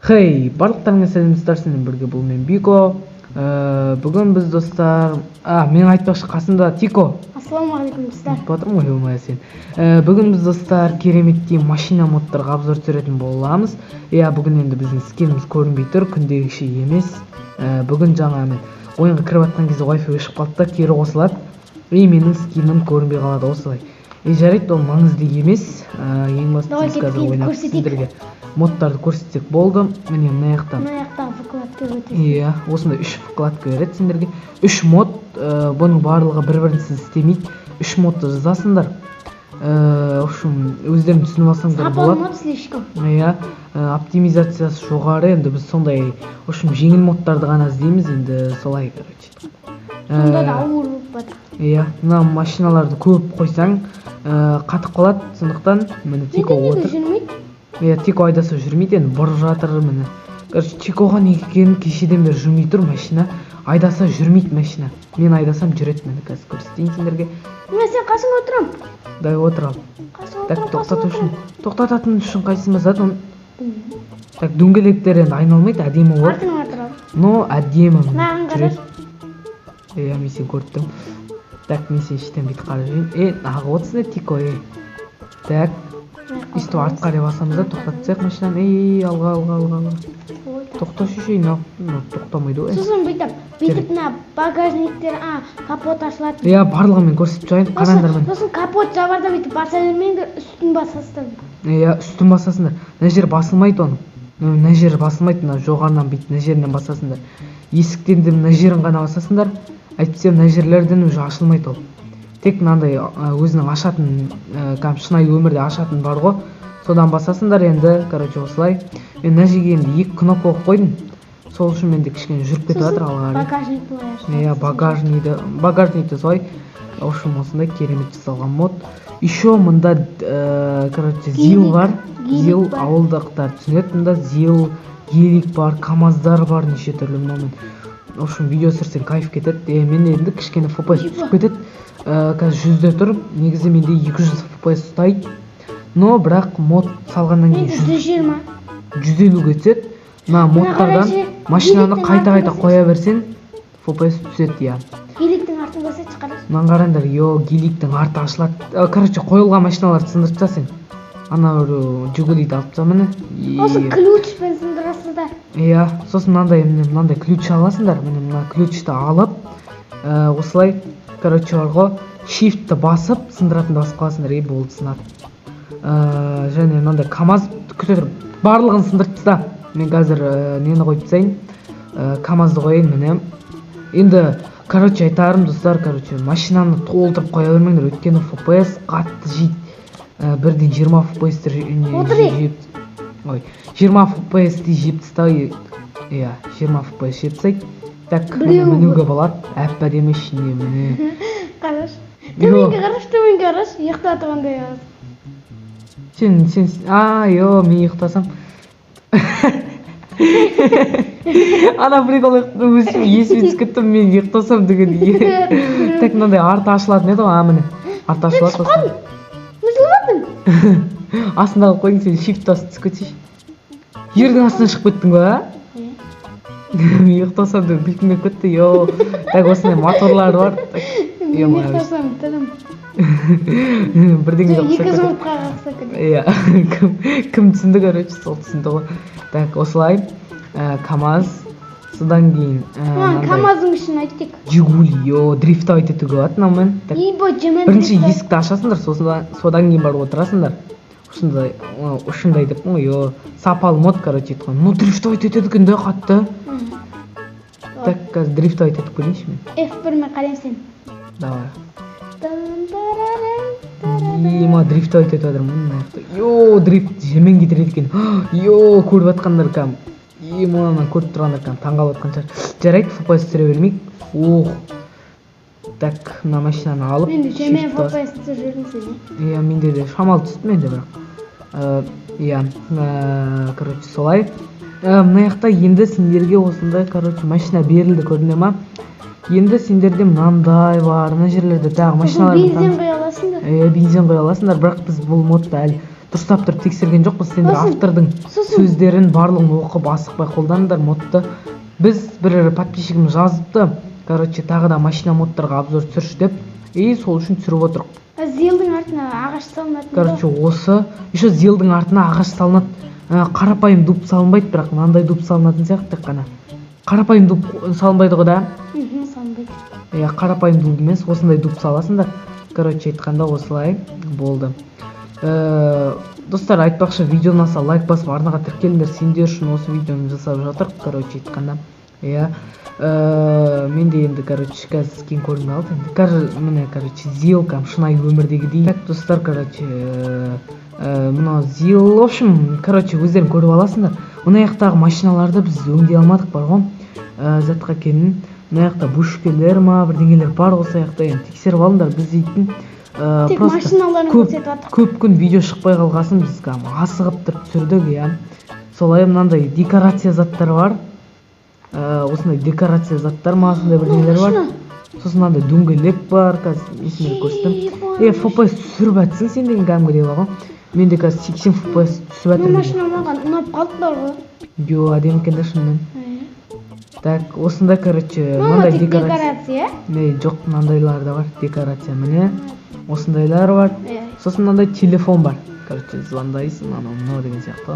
Хей, барлықтарыңа сәлем, достар, сіздермен бірге бұл мен, Бико. Бүгін біз, достар, мен айтпақшы, қасымда Тико. Ассалаумағалейкум, достар. Ұмытып жатырмын ғой, ой, сен. Бүгін біз, достар, кереметтей машина модтарға обзор түсіретін боламыз. Иә, бүгін енді біздің скиніміз көрінбей тұр, күндегіше емес. Бүгін жаңа мен ойынға кіріп жатқан кезде Wi-Fi өшіп қалды да, кері қосылады. И менің скинім көрінбей қалады осылай. И жарайды, ол маңызды емес. Ең бастысы Давай біз қазір кеттік, енді ойнап көрсетейік. Сіздерге модтарды көрсетсек болды. Міне, мына жақта. Мына жақтағы вкладка өтесің. Иә, осындай үш вкладка береді сендерге. Үш мод, бұның барлығы бір бірінсіз істемейді. Үш модты жазасыңдар. В общем, өздерің түсініп алсаңдар Сапалы болады. Мод слишком. Иә, оптимизациясы жоғары. Енді біз сондай, в общем, жеңіл модтарды ғана іздейміз енді солай, короче. Сонда да ауыр болып жатыр. Иә, мына машиналарды көп қойсаң, қатып қалады, сондықтан міне, Тико Неге отыр. жүрмейді? Иә, Тико айдаса жүрмейді, енді бұрып жатыр міне. Короче, Тикоға неге екенін кешеден бері жүрмей тұр машина. Айдаса жүрмейді машина. Мен айдасам жүреді, міне, қазір көрсетейін сендерге. Мен сен қасыңа отырамын. Дай, отыр ал. Қасыңа Так, отырамын. Тоқтату үшін. Тоқтататын үшін қайсысын басады оны? Білмеймін. Так, дөңгелектер енді айналмайды, әдемі болады. Артыңа отырамын. Но әдемі міне, Маған жүреді. қарашы. Иә, мен сені көріп тұрмын. Так, мен сені іштен бүйтіп қарап жүрейін. Е, ағып отырсың е, Тико, е. Так, өйстіп артқа қарай басамыз да, тоқтатып тастайық машинаны. Ей, алға, алға, алға, алға. Тоқташы, ше, мынау тоқтамайды ғой. Сосын бүйтіп мына багажниктер, капот ашылады. Иә, барлығын мен көрсетіп шығайын, қараңдар, міне. Сосын капот жабарда бүйтіп баса бермеңдер, үстін басасыздар. Иә, үстін басасыңдар. Мына жер басылмайды оның. Мына жері басылмайды, мына жоғарынан бүйтіп мына жерінен басасыңдар. Есіктен де мына жерін ғана басасыңдар. Әйтпесе мына жерлерден уже ашылмайды ол. Тек мынандай өзінің ашатын, кәдімгі шынайы өмірде ашатын бар ғой. Содан басасыңдар енді, короче, осылай. Мен мына жерге енді екі кнопка қойып қойдым. Сол үшін менде кішкене жүріп кетіп жатыр алға қарай. Багажник былай ашылады. Иә, багажникті солай. В общем, осындай керемет жасалған мод. Еще мында, короче, ЗИЛ Гелик, бар. Гелик ЗИЛ бар. Ауылдықтар түсінеді мында. ЗИЛ, гелик бар, камаздар бар неше түрлі мынамен. В общем, видео түсірсең, кайф кетеді. Мен енді кішкене FPS түсіп кетеді. Қазір 100-де тұр. Негізі менде 200 FPS ұстайды. Но бірақ мод салғаннан кейін Менде 120. 150-ге түседі. Мына Мына модтардан қарашы, машинаны геликтің қайта қайта артын қоя берсең, FPS түседі, иә. Геликтің артын көрсетші, қарашы. Мынаны қараңдар, йо, геликтің арты ашылады. Короче, қойылған машиналарды сындырып таста сен. Ана бір Жигулиді алып таста, міне. Осы ключпен сындырасыздар. Иә, сосын мынандай, міне, мынандай ключ аласыңдар. Міне, мына ключті алып, осылай, короче, бар ғой, shiftті басып, сындыратын басып қаласыңдар, и болды, сынады. Және мынандай КамАЗ, күте тұр, барлығын сындырып таста. Мен қазір нені қойып тастайын? КамАЗды қояйын, міне. Енді, короче, айтарым, достар, короче, машинаны толтырып қоя бермеңдер, өйткені FPS қатты жейді. Бірден 20 FPS-ті Отыр е. жеп, ой, 20 FPS-ті жеп тастай, иә, 20 FPS жеп тастайды. Так, міне, Біреуі мінуге болады, әп әдемі ішінде, міне. Қарашы. Йо. Төменге қарашы, төменге қарашы. Ұйықтап тұрғандай. Сен, йо, мен ұйықтасам. Ана прикол өзім есіме түсіп кетті, мен ұйықтасам деген. Так, мынандай арты ашылатын еді ғой, міне. Арты ашылады сосын. Не жыламадың? Астында қалып қойдың сен, shift басып түсіп кетсейші. Жердің астынан шығып кеттің ба? Ұйықтасам деп күлкім келіп кетті, йо. Так, осындай моторлар бар. Так, Мен ё-моё. ұйықтасам тірім. Бірдеңеге Екі ұқсап кетеді. жұмыртқаға ұқсап кетеді. Иә, кім түсінді, короче, сол түсінді ғой. Так, осылай, КамАЗ, содан кейін Маған мынандай КамАЗдың ішін айтайық. Жигули, йо, дрифтовать етуге болады мынаумен. Так, Ибо жемен. бірінші есікті ашасыңдар, сосын содан кейін барып отырасыңдар. Осындай, ушундай деппін ғой, йо, сапалы мод, короче, айтқан. Ну, дрифтовать етеді екен да қатты. Так, қазір дрифтовать етіп көрейінші мен. F1 мен қараймын сен. Давай. Има, дрифтовать етіп жатырмын мына жақта. Йо, дрифт жемен кетіреді екен. Йо, көріп жатқандар кәдімгі. Има, мынаны көріп тұрғандар кәдімгі таңғалып жатқан шығар. Жарайды, FPS түсіре бермейік. Ох. Так, мына машинаны алып. Мен де жемен shift бас- FPS түсіріп жүрмін сені. Иә, менде де шамалы түсті менде бірақ. Иә, короче, солай. Мына жақта енді сендерге осындай, короче, машина берілді, көрдіңдер ма? Енді сендерде мынандай бар, мына жерлерде тағы Сосын машиналармен бензин құя аласың да. Иә, бензин құя аласыңдар, бірақ біз бұл модты әлі Дұрыстап тұрып тексерген жоқпыз. Сендер автордың сөздерін барлығын оқып, асықпай қолданыңдар модты. Біз бір подписчигіміз жазыпты, короче, тағы да машина модтарға обзор түсірші деп, и сол үшін түсіріп отырық. Зилдың артына ағаш салынатын. Короче, осы еще зилдың артына ағаш салынады. Қарапайым дуб салынбайды, бірақ мынандай дуб салынатын сияқты тек қана. Қарапайым дуб салынбайды ғой да? Салынбайды. Иә, қарапайым дуб емес, осындай дуб саласыңдар. Короче, айтқанда осылай болды. Достар, айтпақшы, видео ұнаса лайк басып, арнаға тіркеліңдер. Сендер үшін осы видеоны жасап жатырық, короче, айтқанда. Иә. Менде енді, короче, қазір скин көрінбей қалды енді. Қазір міне, короче, зил кәдімгі шынайы өмірдегідей. Так, достар, короче, мынау зил, в общем, короче, өздерің көріп аласыңдар. Мына жақтағы машиналарды біз өңдей алмадық бар ғой. Затқа екенін. Мына жақта бушкелер ма, бірдеңелер бар осы жақта, енді тексеріп алыңдар. Біз дейтін тек машиналарын көрсетіп жатырық. Көп күн видео шықпай қалғасын біз кәдімгі асығып тұрып түсірдік, иә. Солай мынандай декорация заттар бар. Осындай декорация заттар ма, сондай бірдеңелер бар. Сосын мынандай дөңгелек бар, қазір есіме көрсетемін. FPS түсіріп жатсың сен деген кәдімгідей бар ғой. Менде қазір 80 FPS түсіп жатыр. Мына машина маған ұнап қалды бар ғой. Йо, әдемі екен да шынымен. Так, осындай, короче, мынандай декорация. Не, жоқ, мынандайлар да бар, декорация міне. Осындайлар бар. Сосын мынандай телефон бар. Короче, звондайсың, анау мынау деген сияқты.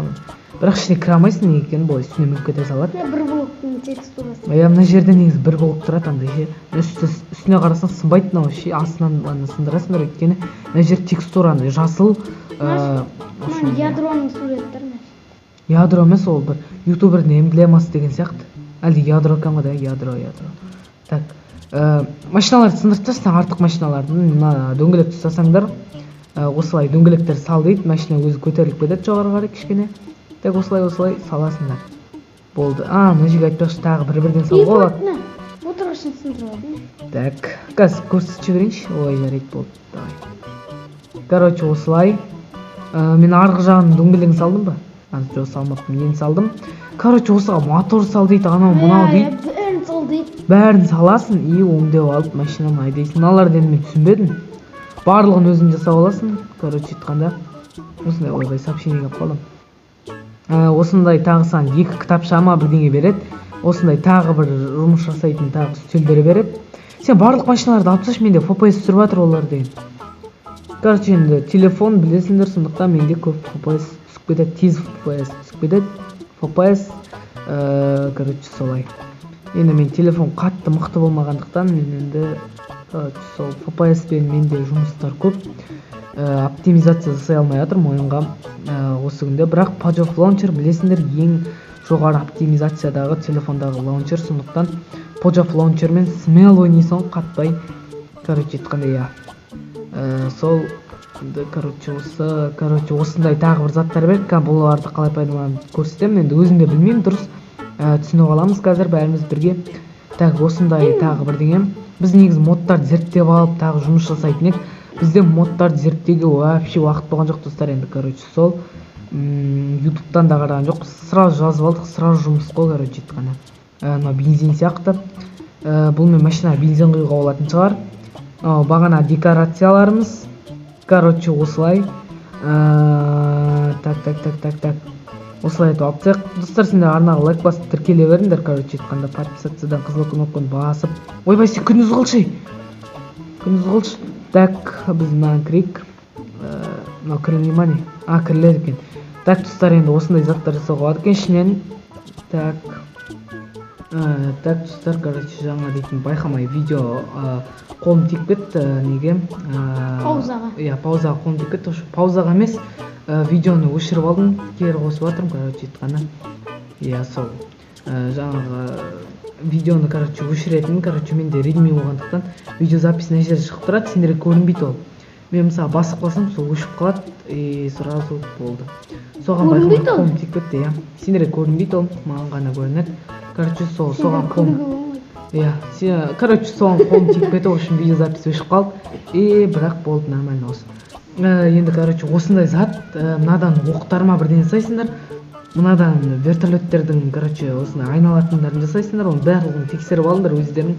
Бірақ ішіне кіре алмайсың, неге екенін, былай үстіне мініп кете салады. Бір блоктың текстурасы. Иә, мына жерде негізі бір блок тұрады андай ше. Үстіне қарасаң сынбайды мынау ше, астынан аны сындырасыңдар, өйткені мына жер текстура андай жасыл. Ядроның суреттері. Ядро емес, ол бір ютубердің эмблемасы деген сияқты. Әлде ядро екен ғой да, ядро, ядро. Так, машиналарды сындырып тастасаң, артық машиналарды, мына дөңгелекті ұстасаңдар, осылай дөңгелектер сал дейді, машина өзі көтеріліп кетеді жоғары қарай кішкене. Так, осылай осылай саласыңдар. Болды. А, мына жерге айтпақшы, тағы бір-бірден салуға болады. Отырғышын сындырып алдым. Так, қазір көрсетіп жіберейінші. Ой, жарайды, болды. Давай. Короче, осылай. Мен арғы жағының дөңгелегін салдым ба? Жоқ, салмаппын, енді салдым. Короче, осыға мотор сал дейді, анау мынау дейді. Бәрін сал дейді. Бәрін саласың, и өңдеп алып машинаны айдайсың. Мыналарды енді мен түсінбедім. Барлығын өзің жасап аласың. Короче, айтқанда, осындай ойбай сообщение келіп қалдым. Осындай тағы саған екі кітапша ма бірдеңе береді. Осындай тағы бір жұмыс жасайтын тағы үстелдер береді. Сен барлық машиналарды алып тасташы, менде FPS түсіріп жатыр олар деген. Короче, енді телефон білесіңдер, сондықтан менде көп FPS түсіп кетеді, тез FPS түсіп кетеді. FPS, короче, солай. Енді мен телефон қатты мықты болмағандықтан мен енді, короче, сол FPS пен менде жұмыстар көп. Оптимизация жасай алмай жатырмын ойынға, осы күнде. Бірақ Pojav Launcher білесіңдер, ең жоғары оптимизациядағы телефондағы лаунчер, сондықтан Pojav Launcher мен смело ойнайсың, қатпай. Короче, айтқанда, иә. Сол, енді, короче, осы, короче, осындай тағы бір заттар берді. Қазір бұларды қалай пайдаланып көрсетемін, енді өзім де білмеймін, дұрыс. Түсініп аламыз қазір бәріміз бірге. Так, осындай тағы бірдеңе. Біз негізі модтарды зерттеп алып тағы жұмыс жасайтын едік. Бізде модтарды зерттеуге вообще уақыт болған жоқ, достар. Енді, короче, сол, ютубтан да қараған жоқпыз, сразу жазып алдық, сразу жұмыс қой, короче, айтқанда. Мынау бензин сияқты. Бұнымен машинаға бензин құюға болатын шығар. Бағана декорацияларымыз. Короче, осылай. Так, так, так, так, так. Осылай етіп алып тастайық. Достар, сендер арнаға лайк басып тіркеле беріңдер, короче, айтқанда, подписациядан қызыл кнопканы басып. Ойбай, сен күндіз қылшы. Күндіз қылшы. Так, біз мынаны кірейік. Мынау кірілмей ма не? А, кіріледі екен. Так, достар, енді осындай заттар жасауға болады екен ішінен. Так. Так, достар, короче, жаңа дейтін байқамай видео, қолым тиіп кетті, неге? Паузаға. Иә, паузаға қолым тиіп кетті. Ошо паузаға емес, видеоны өшіріп алдым, кері қосып жатырмын, короче, айтқанда. Иә, сол. Жаңағы видеоны, короче, өшіретін, короче, менде Redmi болғандықтан видеозапись мына жерде шығып тұрады, сендерге көрінбейді ол. Мен мысалы басып қалсам, сол өшіп қалады, и сразу болды. Соған Көрінбейді байқамай ол? қолым тиіп кетті, иә. Сендерге көрінбейді ол, маған ғана көрінеді. Короче, сол, Сендер соған қолым көруге болмайды. Иә, короче, соған қолым тиіп кетті, в общем, видеозапись өшіп қалды. И бірақ болды, нормально осы. Енді, короче, осындай зат, мынадан оқтар ма бірдеңе жасайсыңдар. Мынадан вертолеттердің, короче, осындай айналатындарын жасайсыңдар. Оның барлығын тексеріп алыңдар өздерің.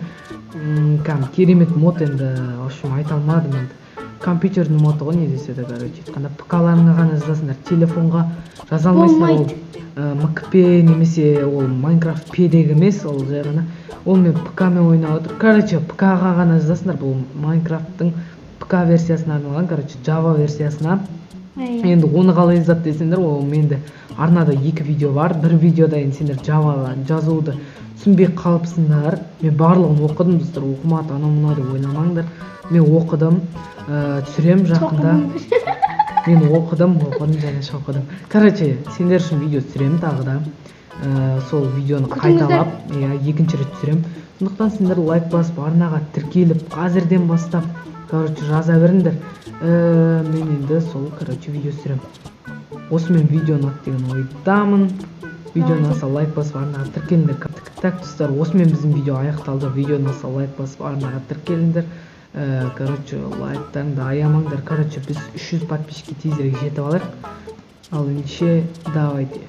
Кәдімгі керемет мод енді, в общем, айта алмадым енді. Компьютердің моды ғой, не десе де, короче айтқанда, ПК-ларыңа ғана жазасыңдар, телефонға жаза алмайсыңдар. Ол Болмайды. МКП немесе ол Майнкрафт П-дегі емес, ол жай ғана ол мен ПК-мен ойнап отыр. Короче, ПК-ға ғана жазасыңдар. Бұл Майнкрафттың ПК версиясына арналған, короче, Java версиясына. Иә. Енді оны қалай жазады десеңдер, ол менде арнада екі видео бар. Бір видеода енді сендер Java жазуды түсінбей қалыпсыңдар. Мен барлығын оқыдым, достар, оқымады анау мынау деп ойламаңдар. Мен оқыдым, түсіремін жақында. Мен оқыдым, оқыдым және шоқыдым. Короче, сендер үшін видео түсіремін тағы да. Сол видеоны Күтіңіздер. қайталап, иә, екінші рет түсіремін. Сондықтан сендер лайк басып, арнаға тіркеліп, қазірден бастап, короче, жаза беріңдер. Мен енді сол, короче, видео түсіремін. Осымен видео ұнады деген ойдамын. Видео Давайте. ұнаса, лайк басып, арнаға тіркеліңдер. Так, достар, осымен біздің видео аяқталды. Видео ұнаса, лайк басып, арнаға тіркеліңдер. Короче, лайктарыңды аямаңдар. Короче, біз 300 подписчикке тезірек жетіп алайық. Ал ендеше, давайте.